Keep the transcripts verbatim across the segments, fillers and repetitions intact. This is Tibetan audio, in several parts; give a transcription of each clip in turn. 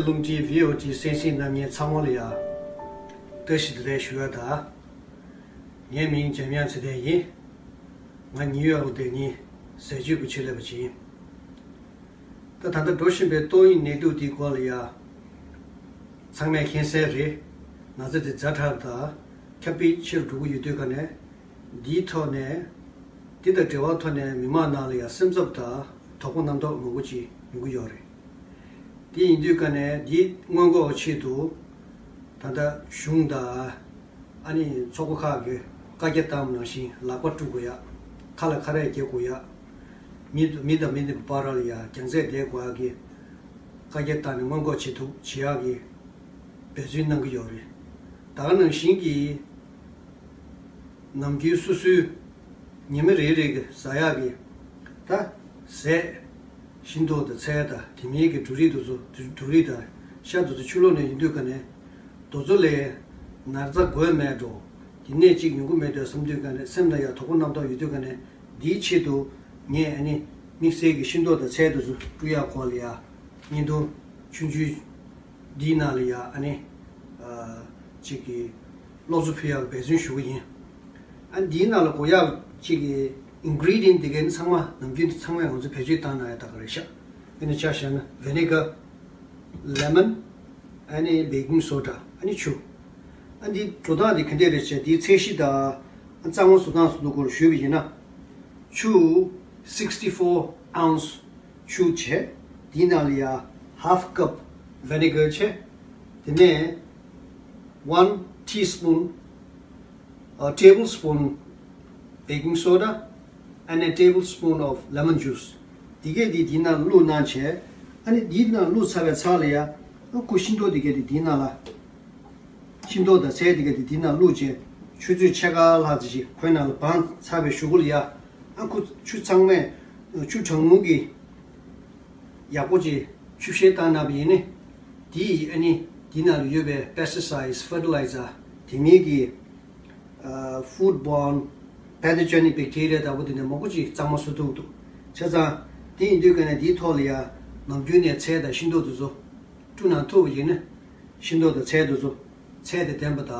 ལུང་ཊི་ཝི་ཨོ་ཊི་གསན་གཟིགས་གནང་མཁན་ཚང་མ་ལ་ཡང་བཀྲ་ཤིས་བདེ་ལེགས་ཞུ་ཡ་དང་། ངའི་མིང་འཇམ་དབྱངས་ཚེ་བརྟན་ཡིན། ང་ནིའུ་ཡོག་ལ་བསྡད་མཁན་ཟས་བཅུད་ཀྱི་ཆེད་ལས་པ་ཅིག་ཡིན། ད་ད་ལྟ་འགྲོ་བཞིན་པའི་ཏོག་དབྱིབས་ནད་དུག་འདིའི་སྐོར་ལ་ཡང་ཚང་མས་མཁྱེན་གསལ་རེད། ན་ཚ་འདི་ཛ་དྲག་དང་ཁྱབ་སྤེལ་ཆེ་རུ་འགྲོ་གི་ཡོད་དུས་ཀ་ནས། འདིའི་ཐོག་ནས། འདི་དང་འབྲེལ་བ་ཐོག་ནས་མི་མང་ནང་ལ་ཡང་སེམས་འཚབ་དང་དོགས་པ་རྣམ་རྟོག་མང་པོ་ཅིག་ཡོང་གི་ཡོད་རེད། དེ་ཡིན་དུས་ཀ་ནས་འདི་སྔོན་འགོག་ཆེད་དུ། ད་ལྟ་གཞུང་དང་། ཨ་ནི་ཚོགས་པ་ཁག་གིས་བཀའ་རྒྱ་བཏང་བ་ནང་བཞིན་ལག་པ་བཀྲུ་དགོས་ཡ། ཁ་ལ་ཁ་རས་བཀལ་དགོས་ཡ། མི་མི་དང་མི་དང་བར་ལ་ཡང་རྒྱང་ཚད་བསྡད་དགོས་ཡ་གི་བཀའ་རྒྱ་བཏང་ནས་སྔོན་འགོག་བྱེད་ཐུབ་བྱེད་ཡག་གི་འབད་བརྩོན་གནང་གི་ཡོད་རེད། ད་ག་ནང་བཞིན་གྱི་ནམ་རྒྱུན་སོ་སོའི་ཉི་མ་རེ་རེ་གི་ཟ་ཡག་གི་ད་ཟས་ཤིང་ཏོག་དང་ཚལ་དང་དེ་མིན་གྱི་འབྲུ་རིགས་དེ་ཚོ། འབྲུ་རིགས་དང་ཤ་དེ་ཚོ་ཕྱི་ལོགས་ནས་ཡིན་དུས་ཀ་ནས་དེ་ཚོ་ལས་ན་ཚ་འགོས་མེད་འགྲོ། དེ་ནས་ཅིག་ཡོང་གི་མེད་འགྲོ་བསམ་དུས་ཀ་ནས་སེམས་ལ་ཡང་དོགས་པ་རྣམ་རྟོག་ཡོད་དུས་ཀ་ནས་འདིའི་ཆེད་དུ་ངས་ཨ་ནི་དམིགས་བསལ་གྱི་ཤིང་ཏོག་དང་ཚལ་དེ་ཚོ་བཀྲུ་ཡག་སྐོར་ལ་ཡང་བརྙན་ཐུང་ཆུང་ཆུང་འདིའི་ནང་ལ་ཡང་ཨ་ནི་ཨ་ཅིག་གི་སློབ་གསོ་ཕུལ་ཡག་འབད་བརྩོན་ཞུ་གི་ཡིན། ཨ་འདིའི་ནང་ལ་དགོས་ཡག་ཅིག་གི་ཨིན་གི་རི་ཌི་ཡན་འདི་གའི་ཚང་མ་ནམ་རྒྱུན་དུ་ཚང་མས་ང་ཚོ་བེད་སྤྱོད་བཏང་གནང་ཡག་ད་ག་རེད་ཤག་དེ་ནི་ཆ་བཞག་ན་ཝི་ནི་གར། ལེ་མོན། ཨ་ནི་བེ་ཀིང་སོ་ཌ། ཨ་ནི་ཆུ། ཨ་འདི་འགྲོ་སྟངས་འདི་ག་འདྲས་རེད་ཅེས་འདིའི་ཚད་གཞི་དང་། ཨ་གཙང་མ་བཟོ་སྟངས་སོགས་སྐོར་ཞུས་པ་ཡིན་ན། ཆུ་sixty four ounce ཆུ་བྱས། དེའི་ནང་ལ་ཡ་half cup vinegar བྱས། དེ་ནས་one teaspoon a tablespoon baking soda and a tablespoon of lemon juice. དེ་གས་དེ་དེའི་ནང་བླུགས་གནང་བྱས། ཨ་ནི་དེའི་ནང་བླུགས་ཚར་བའི་ཚར་ལ་ཡ། ཨ་ཁུ་ཤིང་ཏོག་དེ་གས་དེ་དེའི་ནང་ལ། ཤིང་ཏོག་དང་ཚལ་དེ་གས་དེ་དེའི་ནང་བླུགས་བྱས། ཆུ་ཚོད་ཕྱེད་ཀ་ལྷག་ཙམ་ཞིག་ཁོའི་ནང་ལ་སྦངས་ཚར་བའི་གཞུག་གུ་ལ་ཡ། ཨ་ཁུ་ཆུ་ཚང་མས་ཆུ་གྲང་མོ་གི་ཡག་པོ་ཅིག་ཆུ་བཤལ་བཏང་གནང་བ་ཡིན་ནི། དེ་ཡིས་ཨ་ནི་དེའི་ནང་ལ་ཡོད་པའི་pesticides, fertilizer དེ་མིན་གྱི་ཨ་food borne pathogenic bacteria ལྟ་བུ་དེ་འདྲ་མང་པོ་ཅིག་གཙང་མ་བཟོ་ཐུབ་འདུག་བྱས་ཙང་དེ་ཡིན་དུས་ཀ་ནས་དེའི་ཐོག་ལ་ཡ་ནམ་རྒྱུན་ནས་ཚལ་དང་ཤིང་ཏོག་དེ་ཚོ་བཀྲུ་གནང་ཐུབ་པ་ཡིན་ན། ཤིང་ཏོག་དང་ཚལ་དེ་ཚོ་ཚད་དང་ལྡན་པ་དང་།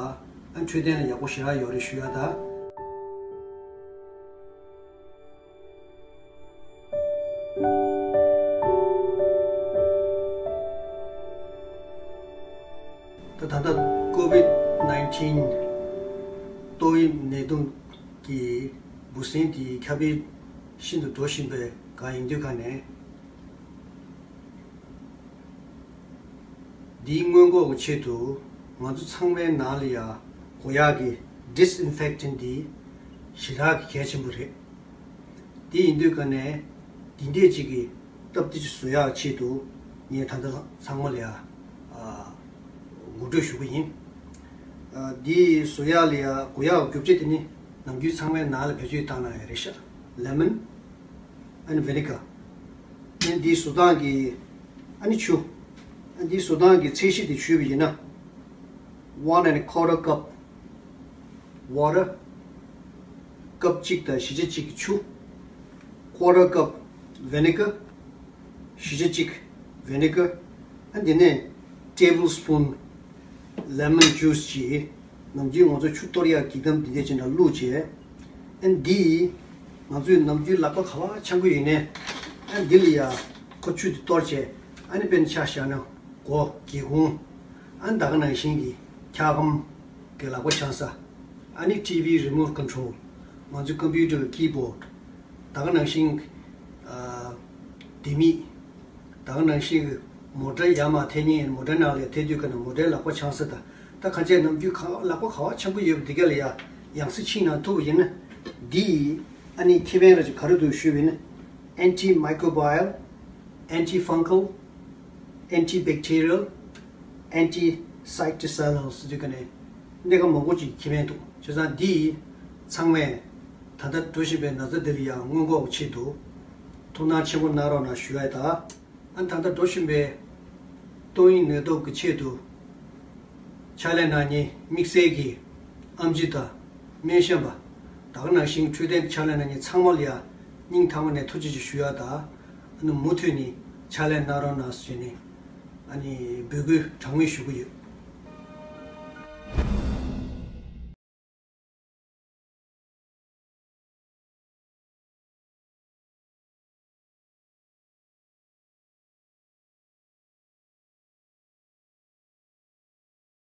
ཨ་འཕྲོད་བསྟེན་ལ་ཡག་པོ་ཞེ་དྲག་ཡོད་རེད་ཞུ་ཡ་དང་། ད་ད་ལྟ་COVID nineteen ཏོག་དབྱིབས་ནད་དུག་གི་འབུ་སྲིན་དེ་ཁྱབ་སྤེལ་ཤིན་ཏུ་འགྲོ་བཞིན་པའི་སྒང་ཡིན་དུས་ཀ་ནས། འདིའི་སྔོན་འགོག་གི་ཆེད་དུ་ང་ཚོ་ཚང་མའི་ནང་ལ་ཡང་དགོས་ཡག་གི་disinfectant འདི་ཞེ་དྲག་གི་གལ་ཆེན་པོ་རེད། དེ་ཡིན་དུས་ཀ་ནས་འདི་འདྲས་ཅིག་གི་སྟབས་བདེ་ཅིག་བཟོ་ཡག་ཆེད་དུ་ངས་ད་ལྟ་ཚང་མ་ལ་ཡང་ཨ་ངོ་སྤྲོད་ཞུ་གི་ཡིན། ཨ་འདི་བཟོ་ཡག་ལ་ཡང་དགོས་ཡག་རྒྱུ་ཆ་དེ་ནི་ནམ་རྒྱུན་ཚང་མའི་ནང་ལ་བེད་སྤྱོད་བཏང་གནང་ཡག་རེད་ཤག lemon and vinegar། ཨ་ནི་vinegar། ཨ་ནི་འདིའི་བཟོ་སྟངས་ཀྱི། ཨ་ནི་ཆུ། ཨ་འདིའི་བཟོ་སྟངས་ཀྱི་ཚད་གཞི་དེ་ཞུས་པ་ཡིན་ན། One and a quarter cup water། ཀབ་གཅིག་དང་བཞི་ཆ་གཅིག་གི་ཆུ། Quarter cup vinegar། བཞི་ཆ་གཅིག་vinegar། ཨ་འདི་ནས་tablespoon lemon juice ཅིག་ནམ་རྒྱུན་ང་ཚོ་ཆུ་གཏོར་ཡག་གི་གཏམ་འདི་འདྲ་ཅིག་ནང་བླུགས་བྱས། ཨ་འདི་ང་ཚོས་ནམ་རྒྱུན་ལག་པ་ག་པར་འཆང་གི་ཡོད་ནའི། ཨ་འདི་ལ་ཡ་ཁོ་ཆུ་དེ་གཏོར་བྱས། ཨ་ནི་དཔེར་ན་ཆ་བཞག་ན་སྒོ། སྒེའུ་ཁུང་། ཨ་ནི་ད་ག་ནང་བཞིན་གྱི་འཁྱག་སྒམ་གྱི་ལག་པ་འཆང་ས། ཨ་ནི་TV remote control། ང་ཚོའི་computer གི་keyboard། ད་ག་ནང་བཞིན་ཨ་ལྡེ་མིག། ད་ག་ནང་བཞིན་གྱི་མོ་ཊ་ཡར་མར་འཐེན་མཁན་ཡིན་ན་མོ་ཊའི་ནང་ལ་འཐེན་དུས་ཀ་ནས་མོ་ཊའི་ལག་པ་འཆང་ས་དང་། ད་གང་ཅི་ནམ་རྒྱུན་ག་ལག་པ་ག་པར་འཆང་གི་ཡོད་པ་འདི་ག་ལ་ཡ་ཡང་སེ་ཕྱིན་གནང་ཐུབ་པ་ཡིན་ན། འདི་ཡིས་ཨ་ནི་ཁེ་ཕན་ར་ཅིག་ག་རེ་འདུག་ཞུས་པ་ཡིན་ན། antimicrobial, antifungal, antibacterial, anticytosomal ཟེར་དུས་ཀ་ནས་གནད་འགག་མང་པོ་ཅིག་ཁེ་ཕན་འདུག་བྱས་ཙང་འདི་ཚང་མས་ད་ལྟ་འགྲོ་བཞིན་པའི་ན་ཚ་འདི་ལ་ཡང་སྔོན་འགོག་གི་ཆེད་དུ་ཐུགས་སྣང་ཆེན་པོ་གནང་རོགས་གནང་ཞུ་ཡ་དང་། ཨ་ད་ལྟ་འགྲོ་བཞིན་པའི་ཏོག་དབྱིབས་ནད་དུག་གི་ཆེད་དུ་ཕྱག་ལས་གནང་མཁན་དམིགས་བསལ་གྱི་ཨེམ་ཆི་དང་སྨན་ཞབས་པ། ད་ག་ནང་བཞིན་འཕྲོད་བསྟེན་ཕྱག་ལས་གནང་མཁན་ཚང་མ་ལ་ཡང་སྙིང་ཐག་པ་ནས་ཐུགས་རྗེ་ཆེ་ཞུ་ཡ་དང་། ཨ་ནི་མུ་མཐུད་ནས་ཕྱག་ལས་གནང་རོགས་གནང་ཞེས་ནས་ ཨ་ནི་འབོད་སྐུལ་དྲང་མོས་ཞུ་གི་ཡོད།